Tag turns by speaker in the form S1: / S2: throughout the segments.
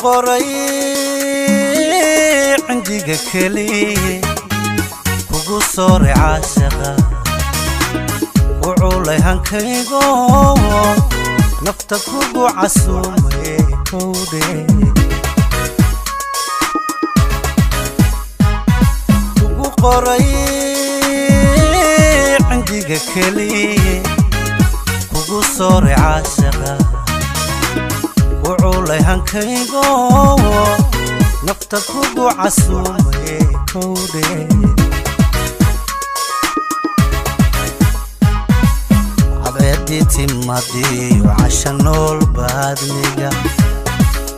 S1: Qoray cindiga keliye kugu sooray caashaqa ku culay hankaygo nafta kugu casuumay kowdhe kugu qoray cindiga keliye kugu sooray caashaqa ku culay hankaygo nafta kugu casuumay kowdhe cadceeddii timadiyo casha nool baadmiga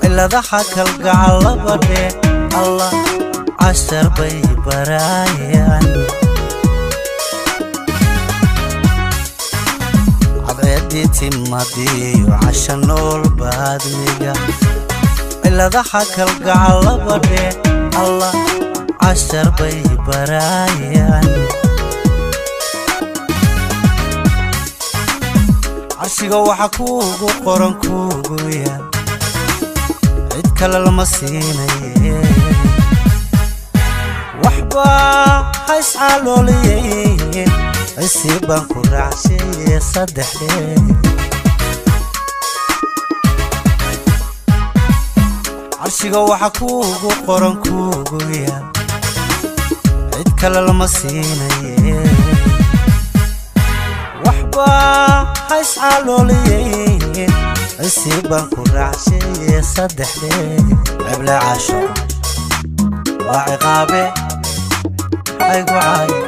S1: ciladaha kalgacalabadhe Allah cashar bay baraayaan cadceeddii timadiyo casha nool baadmiga ciladaha kalgacalabadhe Allah cashar bay baraayaan carshiga waxa kuugu qoran kuugu yaal cid kale lama siinaye waxba ha iscalooliyey cisi baan ku raacsheeye saddexdhe carshiga waxa kuugu qoran kuugu yaal cid kale lama siinaye waxba ha iscalooliyey cisi baan ku raacsheeye saddexdhe ceble caasho waa ciqaabe haygu caaye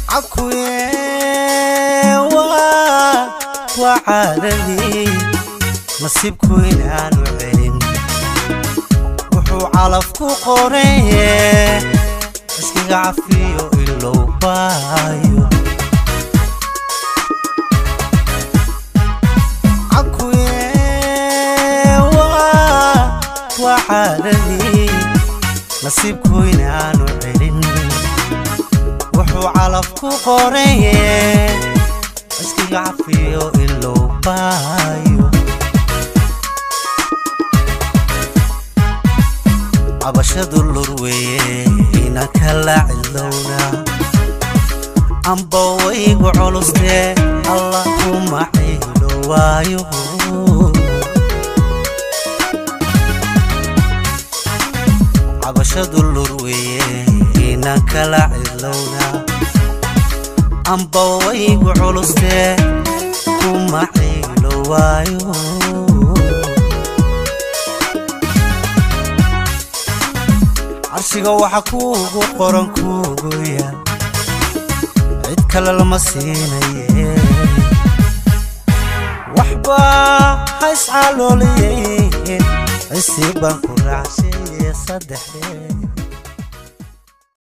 S1: cakuye waa caadadii nasiibku inaanu celin wuxuu calaf ku qoraye iskiga cafiyo ilow baayo cakuye waa caadadii nasiibku inaanu celin wuxuu calaf ku qoraye iskiga cafiyo ilow baayo cabashadu lur weeye ina kala cidlowna amba waygu culustee Allah kuma ciilo waayo cabashadu lur weeye ina kala cidlowna amba waygu culustee kuma ciilo waayo carshiga waxa kuugu qoran kuugu yaal cid kale lama siinaye waxba ha iscalooliyey cisi baan ku raacsheeye saddexdhe.